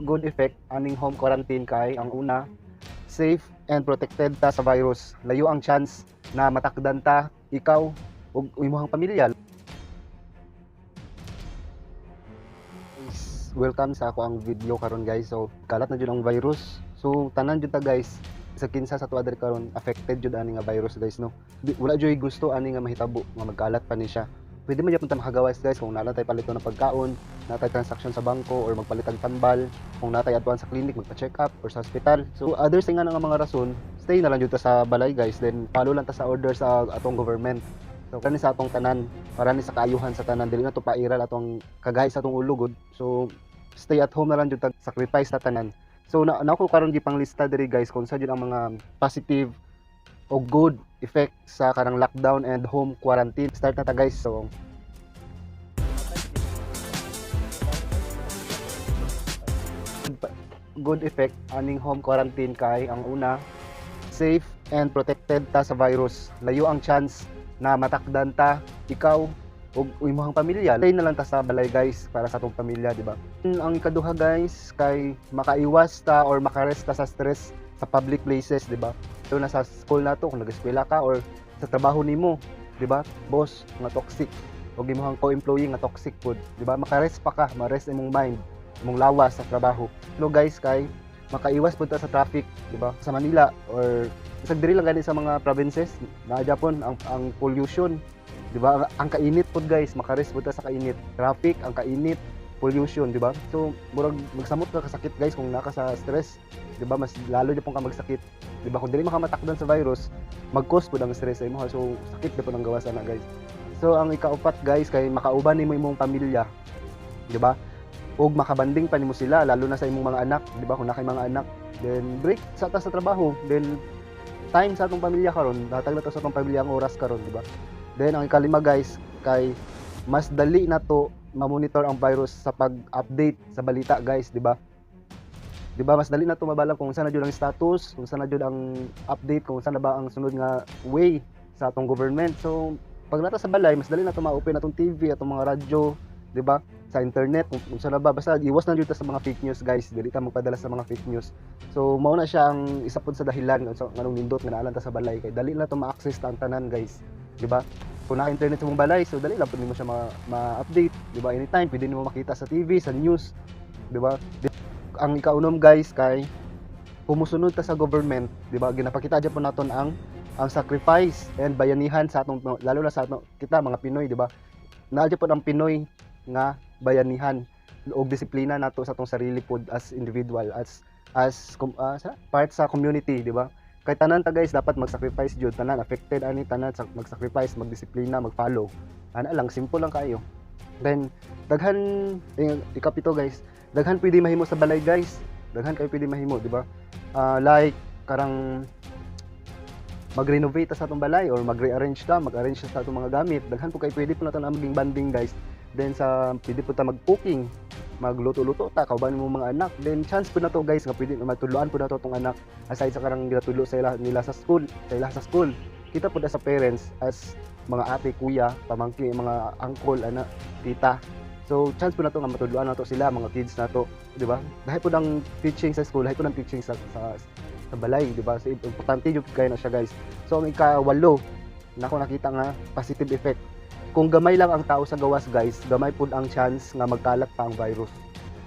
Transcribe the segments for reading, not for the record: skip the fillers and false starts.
Good effect aning home quarantine kay ang una, safe and protected ta sa virus. Layo ang chance na matakdan ta, ikaw ug imong pamilya. Guys, welcome sa ako ang video karon, guys. So kalat na jud ang virus. So tanan jud ta, guys, sa kinsa sa tuwa diri karon affected jud ani nga virus, guys, no. Di, wala jud gusto ani nga mahitabo nga magkalat pa ni siya. Pwede man gyapon ta makagawas, guys, kung naa lang tay palito ng pagkaon, naa tay transaction sa bangko or magpalit og tambal, kung naa tay adtuan sa clinic, magpa-check up or sa hospital. So others nga nga mga rason, stay na lang jud ta sa balay, guys, then follow lang ta sa order sa atong government. So para ni sa atong tanan, para ni sa kaayuhan sa tanan, dili na to pairal atong kagahi sa atong ulo gud. So stay at home na lang jud ta, sacrifice sa tanan. So na, na ako karon gipang lista diri, guys, kung sa jud ang mga positive o good effect sa karang lockdown and home quarantine. Start na ta, guys. So good effect aning home quarantine kay ang una, safe and protected ta sa virus. Layo ang chance na matakdan ta, ikaw ug imong pamilya. Stay na lang ta sa balay, guys, para sa atong pamilya, di ba? Ang ikaduha, guys, kay makaiwas ta or makarest ta sa stress sa public places, di ba? So nasa school na to kung nag-eskwela ka or sa trabaho nimo, di ba? Boss nga toxic o imong co-employee nga toxic pud, di ba? Makarest pa ka, ma-rest imong mind, imong lawas sa trabaho. So guys, kay makaiwas pud ta sa traffic, di ba? Sa Manila or bisag diri lang gani sa mga provinces, naa japon ang pollution, di ba? Ang kainit pud, guys, makarest pud ta sa kainit. Traffic, ang kainit, pollution, di ba? So murag magsamot ka kasakit, guys, kung naka sa stress, di ba? Mas lalo gyud ka magsakit, di ba? Kung dili makamatakdan sa virus, mag-cause pud ang stress sa imo. So sakit gyud ang gawas ana, guys. So ang ikaupat, guys, kay makauban nimo imong pamilya, di ba? Ug makabanding pa nimo sila, lalo na sa imong mga anak, di ba? Kung naa kay mga anak, then break sa ta sa trabaho, then time sa atong pamilya karon, hatag na to sa atong pamilya ang oras karon, di ba? Then ang ikalima, guys, kay mas dali na to ma-monitor ang virus sa pag-update sa balita, guys, di ba? Di ba mas dali na to mabalang kung saan na jud ang status, kung saan na jud ang update, kung saan na ba ang sunod nga way sa atong government. So pag nata sa balay, mas dali na to ma-open atong TV, atong mga radyo, di ba? Sa internet, kung saan na ba, basta iwas na jud ta sa mga fake news, guys. Dili ta magpadala sa mga fake news. So mao na siya ang isa pud sa dahilan sa nganong nindot nga naalan ta sa balay kay dali na to ma-access ta ang tanan, guys, di ba? Kung naka-internet sa mong balay, so dali lang pud nimo siya ma-update, di ba? Anytime pwede nimo makita sa TV, sa news, di ba? Ang ikaunom, guys, kay kung musunod ta sa government, di ba? Ginapakita po naton ang sacrifice and bayanihan sa atong, lalo na sa atong kita mga Pinoy, di ba? Naa po ang Pinoy nga bayanihan og disiplina nato sa atong sarili pod as individual, as part sa community, di ba? Kay tanan ta, guys, dapat mag-sacrifice jud, tanan affected ani, tanan sa mag-sacrifice, magdisiplina, mag-follow. Ana lang, simple lang kayo. Then daghan eh, ikapito, guys, daghan pwede mahimo sa balay, guys. Daghan kayo pwede mahimo, di ba? Like karang mag-renovate ta sa atong balay or mag-rearrange ta, mag-arrange ta sa atong mga gamit. Daghan po kay pwede po nato na maging bonding, guys. Then sa pwede po ta mag-cooking, magluto-luto ta kauban mo mga anak. Then chance po na to, guys, nga pwede matudloan po nato atong anak aside sa karang ginatudlo sa ila nila sa school, sa ila sa school. Kita po na sa parents as mga ate, kuya, pamangkin, mga uncle, ana, tita. So chance po na to nga matudloan nato sila, mga kids nato, di ba? Dahil po ng teaching sa school, dahil po ng teaching sa balay, di ba? So importante jud kay na siya, guys. So ang ikawalo nako nakita nga positive effect, kung gamay lang ang tao sa gawas, guys, gamay pud ang chance nga magkalat pa ang virus,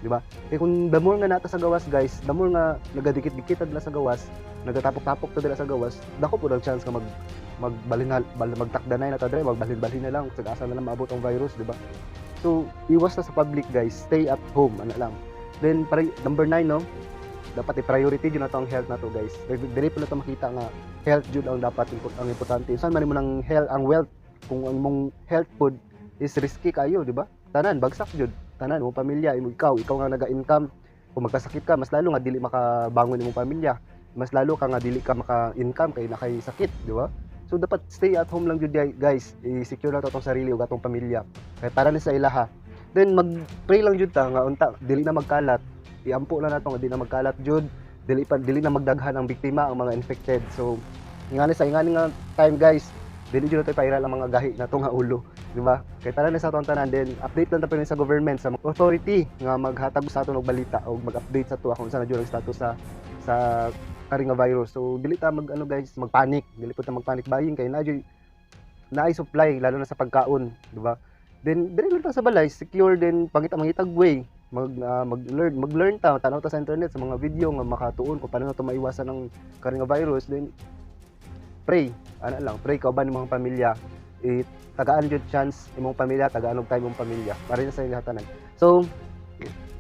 di ba? Kay kung the more nga nata sa gawas, guys, the more nga nagadikit-dikit ta dila sa gawas, nagatapok-tapok ta dila sa gawas, dako pud ang chance nga mag magbalin bal, magtakdanay na ta dire, magbalhin-balhin na lang, sa asa na lang maabot ang virus, di ba? So iwas na sa public, guys, stay at home, ano lang. Then number 9, no, dapat i-priority jud nato ang health nato, guys. Dili po nato makita nga health jud ang dapat ang importante. Saan man nimo ng health ang wealth kung ang imong health pod is risky kayo, di ba? Tanan bagsak jud, tanan imong pamilya, imo ikaw nga naga-income, kung magkasakit ka, mas lalo nga dili makabangon imong pamilya, mas lalo ka nga dili ka maka-income kay nakay sakit, di ba? So dapat stay at home lang jud, guys. I-secure na to atong sarili ug atong pamilya. Kay para ni sa ilaha. Then mag-pray lang jud ta nga unta dili na magkalat. Iampo lang nato nga dili na magkalat jud, dili pa dili na magdaghan ang biktima, ang mga infected. So ingani sa ingani nga time, guys, Dili jud nato ipairal ang mga gahi nato nga ulo, di ba? Kay tara na sa atong tanan, then update lang ta pa sa government, sa mga authority nga maghatag sa aton og balita o mag-update sa tuwa kung unsa na jud ang status sa kari nga virus. So dili ta mag ano guys, magpanic, dili pud ta magpanic buying kay na jud naay supply, lalo na sa pagkaon, di ba? Then dili lang ta sa balay, secure din, pangita mangitag way, mag-learn ta, tanaw ta sa internet sa mga video nga makatuon kung paano nato maiwasan ang kari nga virus. Then pray, ana lang, pray kauban imong pamilya, i tagaan jud chance imong pamilya, tagaan og time imong pamilya para na sa inyong tanan. So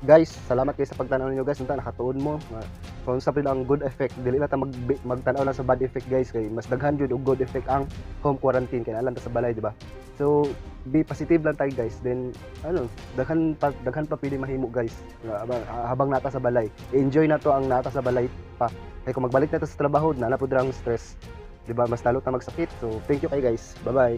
guys, salamat kayo sa pagtanaw ninyo, guys. Unta nakatuon mo nga kung sa ang good effect, dili na ta magtanaw lang sa bad effect, guys, kay mas daghan jud og good effect ang home quarantine kay naa lang ta sa balay, di ba? So be positive lang tayo, guys. Then ano, daghan pa pwede mahimo, guys, nga habang nata sa balay. Enjoy na to ang nata sa balay pa kay kung magbalik na ta sa trabaho na pud ang stress, di ba? Mas lalo ta magsakit. So thank you kay guys, bye bye.